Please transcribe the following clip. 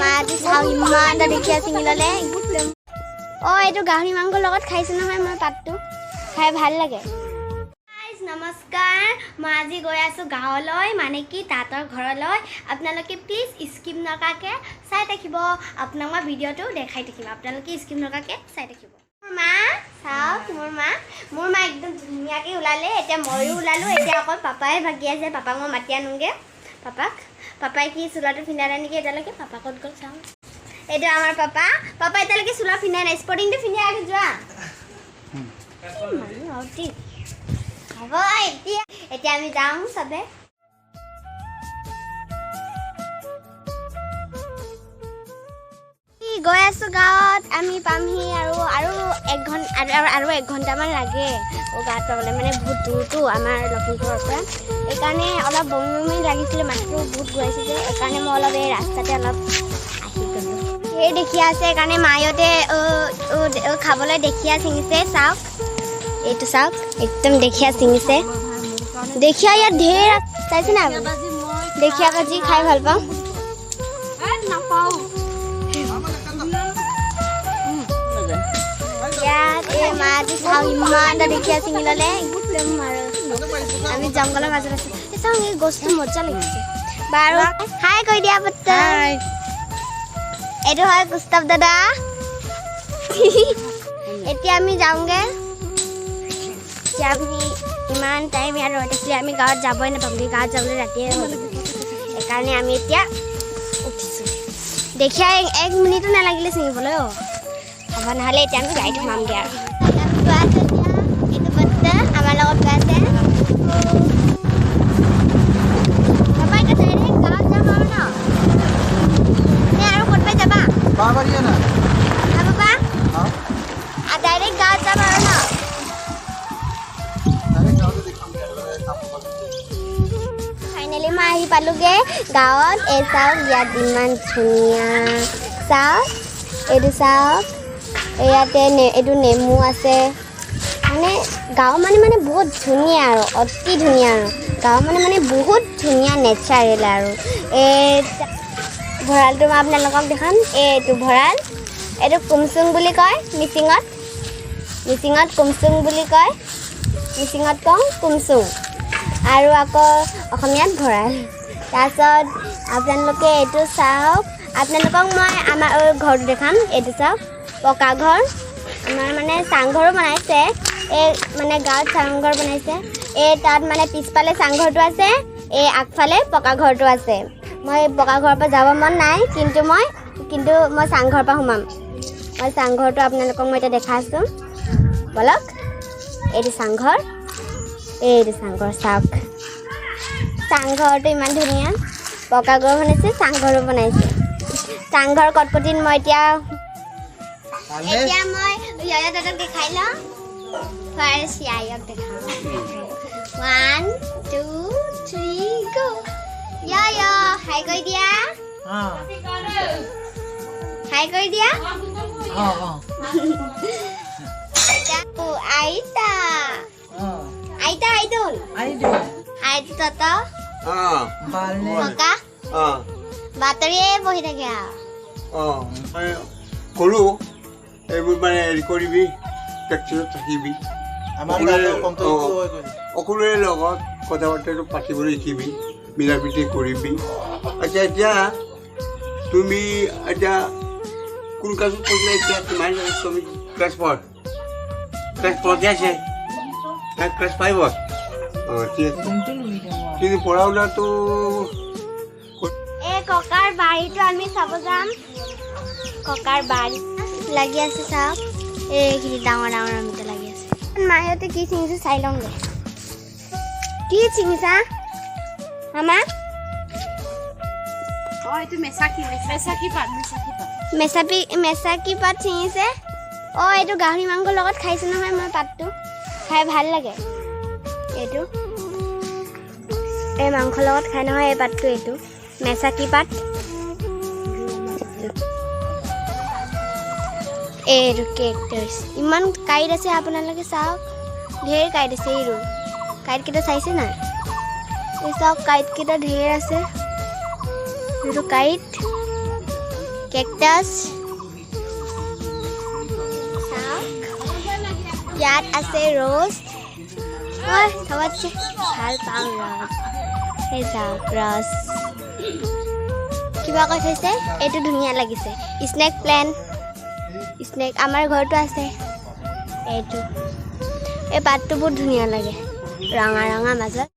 মা আজি চাওঁ ইমান এটা ঢেকীয়া ছিঙি ল'লে। অঁ, এইটো গাহৰি মাংসৰ লগত খাইছোঁ নহয় মই, পাতটো খাই ভাল লাগে। নমস্কাৰ, মই আজি গৈ আছোঁ গাঁৱলৈ, মানে কি তাঁতৰ ঘৰলৈ। আপোনালোকে প্লিজ স্কিপ নকৰাকৈ চাই থাকিব। আপোনাক মই ভিডিঅ'টো দেখাই থাকিম, আপোনালোকে স্কিপ নকৰাকৈ চাই থাকিব। মোৰ মা চাওক, মোৰ মা একদম ধুনীয়াকৈ ওলালে। এতিয়া ময়ো ওলালোঁ, এতিয়া অকল পাপাই বাকী আছে। পাপাক মই মাতি আনোগৈ। পাপাই কি চোলাটো পিন্ধা নাই নেকি এতিয়ালৈকে? পাপা ক'ত গ'ল চাওঁ। এইটো আমাৰ পাপা। পাপা এতিয়ালৈকে চোলা পিন্ধাই নাই, স্পৰ্টিংটো পিন্ধি আগে যোৱা। মানুহ আৰু দেই। হ'ব, এতিয়া এতিয়া আমি যাওঁ চবে। গৈ আছোঁ গাঁৱত, আমি পামহি আৰু আৰু এক ঘণ্টা আৰু এক ঘণ্টামান লাগে গাঁৱত পাবলৈ, মানে বহুত দূৰটো আমাৰ লখিমপুৰৰ পৰা। সেইকাৰণে অলপ বমি বমি লাগিছিলে, মাথাটো বহুত ঘূৰাইছে যে, সেইকাৰণে মই অলপ এই ৰাস্তাতে অলপ আহি গ'লোঁ। সেই ঢেকীয়া আছে সেইকাৰণে মায়তে খাবলৈ ঢেকীয়া ছিঙিছে। চাওক, এইটো চাওক, একদম ঢেকীয়া ছিঙিছে। ঢেকীয়া ইয়াত ঢেৰ চাইছে নাই? ঢেকীয়া ভাজি খাই ভাল পাওঁ। ইয়াত এই মা আজি চাওঁ ইমান এটা ঢেকীয়া ছিঙি ল'লে একদম। আৰু আমি জংঘলৰ মাজত আছোঁ। এই চাওঁ, এই গছটো মজা লাগিছে। বাৰু, হাই কৈ দিয়া পুত্ৰ। এইটো হয় গুস্তৱ দাদা। এতিয়া আমি যাওঁগে। এতিয়া আমি ইমান টাইম ইয়াত ৰৈ থাকিলে আমি গাঁৱত যাবই নাপামগৈ, গাঁৱত যাবলৈ ৰাতিয়ে হ'ল। সেইকাৰণে আমি এতিয়া উঠিছোঁ। দেখিয়া এক মিনিটো নালাগিলে ছিঙিবলৈ। অঁ, হ'ব, নহ'লে এতিয়া আমি গাড়ীত সোমামগৈ। আৰু এইটো বৰ্তা আমাৰ লগত গৈ আছে। পাপা, এতিয়া ডাইৰেক্ট গাঁৱত যাম আৰু ন, নে আৰু ক'ৰবাত যাবা? পাপা, ডাইৰেক্ট গাঁৱত যাম আৰু ন? ফাইনেলি মই আহি পালোগৈ গাঁৱত। এই চাওক, ইয়াত ইমান ধুনীয়া। চাওক, এইটো চাওক, ইয়াতে এইটো নেমু আছে। মানে গাঁও মানে মানে বহুত ধুনীয়া আৰু অতি ধুনীয়া আৰু গাঁও মানে মানে বহুত ধুনীয়া নেচাৰেল। আৰু এই ভঁৰালটো মই আপোনালোকক দেখাম। এইটো ভঁৰাল, এইটো কুমচুং বুলি কয় মিচিঙত। মিচিঙত কুমচুং বুলি কয়, মিচিঙত কওঁ কুমচুং, আৰু আকৌ অসমীয়াত ভঁৰাল। তাৰপিছত আপোনালোকে এইটো চাওক, আপোনালোকক মই আমাৰ ঘৰটো দেখাম। এইটো চাওক, পকা ঘৰ। আমাৰ মানে চাংঘৰো বনাইছে, এই মানে গাঁৱত চাংঘৰ বনাইছে। এই তাত মানে পিছফালে চাংঘৰটো আছে, এই আগফালে পকা ঘৰটো আছে। মই পকা ঘৰৰ পৰা যাব মন নাই, কিন্তু মই চাংঘৰৰ পৰা সোমাম। মই চাংঘৰটো আপোনালোকক মই এতিয়া দেখাইছোঁ, ব'লক। এইটো চাংঘৰ, এইটো চাংঘৰ চাওক। চাংঘৰটো ইমান ধুনীয়া, পকা ঘৰ বনাইছে, চাংঘৰো বনাইছে। চাংঘৰ কটকটিত মই এতিয়া এতিয়া মই য়য়া দাদাক দেখাই লওঁ। ফাৰ্ষ্ট য়ায়ক দেখাম। 1 2 3 গ'। য় হাই কৰি দিয়া, হাই কৰি দিয়া। আইতা, আইতা, আইদুন, আইতো তত ককা বাতৰিয়ে পঢ়ি থাকে। আৰু কৰোঁ এইবোৰ মানে হেৰি কৰিবি, প্ৰেক্টিছত থাকিবি, সকলোৰে লগত কথা বাৰ্তাটো পাতিবলৈ শিকিবি, মিলা প্ৰীতি কৰিবি। আচ্ছা, এতিয়া তুমি এতিয়া কোন ক্লাছত পঢ়িলা? এতিয়া তোমাৰ তুমি ক্লাছ ফ'ৰ, ক্লাছ ফ'ৰতে আছে, ক্লাছ ফাইভত। অঁ, ঠিক আছে। কিন্তু পঢ়া শুনাটো এই ককাৰ বাৰীটো আমি চাব যাম। ককাৰ বাৰী লাগি আছে, চাওক, এইখিনি ডাঙৰ ডাঙৰ অমিতা লাগি আছে। মাহঁতে কি ছিঙিছে চাই লওঁগৈ। কি ছিঙিছা মামা? মেচাকি পাত ছিঙিছে। অঁ, এইটো গাহৰি মাংসৰ লগত খাইছোঁ নহয় মই, পাতটো খাই ভাল লাগে। এইটো এই মাংসৰ লগত খাই নহয় এই পাতটো, এইটো মেচাকি পাত। এইটো কেকটাছ, ইমান কাঁইট আছে, আপোনালোকে চাওক, ঢেৰ কাঁইট আছে। এইটো কাঁইটকেইটা চাইছে নাই? এই চাওক, কাঁইটকেইটা ঢেৰ আছে। এইটো কাঁইট। কেকটাছ। চাওক, ইয়াত আছে ৰ'জ। মই চবতকৈ ভাল পাওঁ ৰ'জ। সেই চাওক, ৰ'জ কিবা কৈ থৈছে। এইটো ধুনীয়া লাগিছে, স্নেক প্লেণ্ট। স্নেক আমাৰ ঘৰতো আছে। এইটো, এই পাতটো বহুত ধুনীয়া লাগে, ৰঙা ৰঙা মাজত।